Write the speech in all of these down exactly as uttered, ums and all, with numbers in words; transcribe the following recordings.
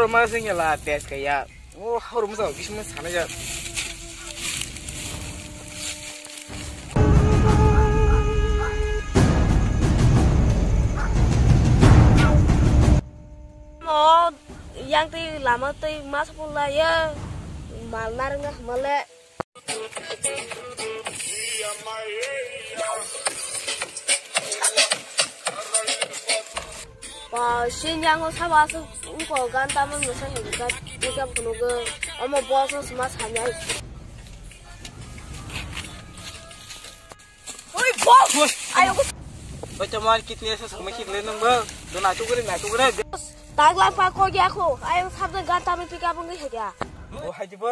Ma sing ya la test ka ya. O, hor mo sa, bismo sana ya. Mo, yang tei lama tei mas pun la ya. Mal nar nga male. Ba, sini ang sabo asuk uko gan tamo no sa hega, ika punugo, omo boss no sma sanyai. Oi, boss! Oi. Ayo. Oi, tomar kitne se samay kitne number? Do na chukre, na chukre. Tagla pa ko gya ko, ayo sabda gan tamo pick up ngi hega. O, hai jibo.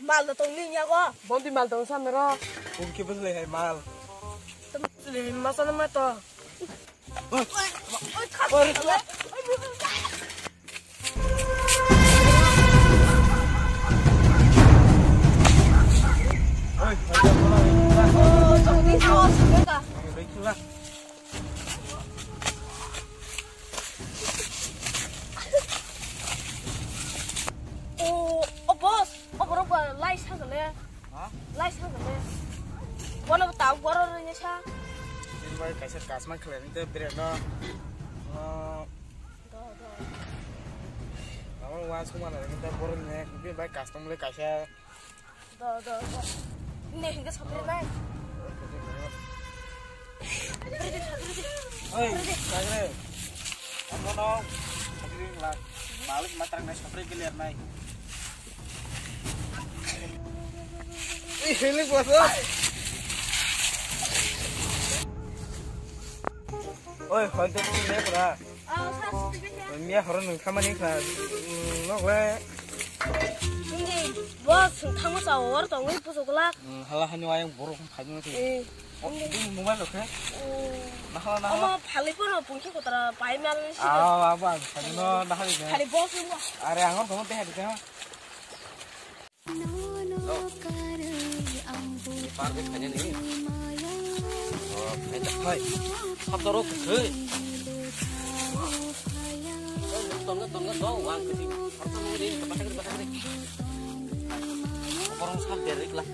Mal da tong ni nya go. Bonti mal tong san ro. Kum ke bus le hai mal. Tum le masa na ma to. O, o boss, o borok ba lai sa gale. Ha? Lai sa gale. Bono ta boro rene sa. Ini bai kaisa kasma khlai ni te brand no. Do, do. Amo wan suma na ni te boro ne bi bai custom le kaisa. Do, do, do. Ne hinga sapre nai. Oi, kagre. Amo no. Kagre la. Malik matang nai sapre clear nai. Ih, ini kuasa. Oi, hoito ni ne pura. Miya horo nung thamani kha, nok le. Hindi, bo sung thango sa or tongwi pusu glak. Hala hani ayang borok phaino. Eh. Mobile rok khe. Nahala, nahala. Omo phali pono pungki kotra pai mal ni. Ah, abo ang phali no nahala. Phali boss mo. Are angor kono te hadi ha. Ni par de khanya ni. Oh, khanya khai. Sab doro khai. Tong tong tong wang kiti. Apa ni? Apa ni? Orang sab derek lah.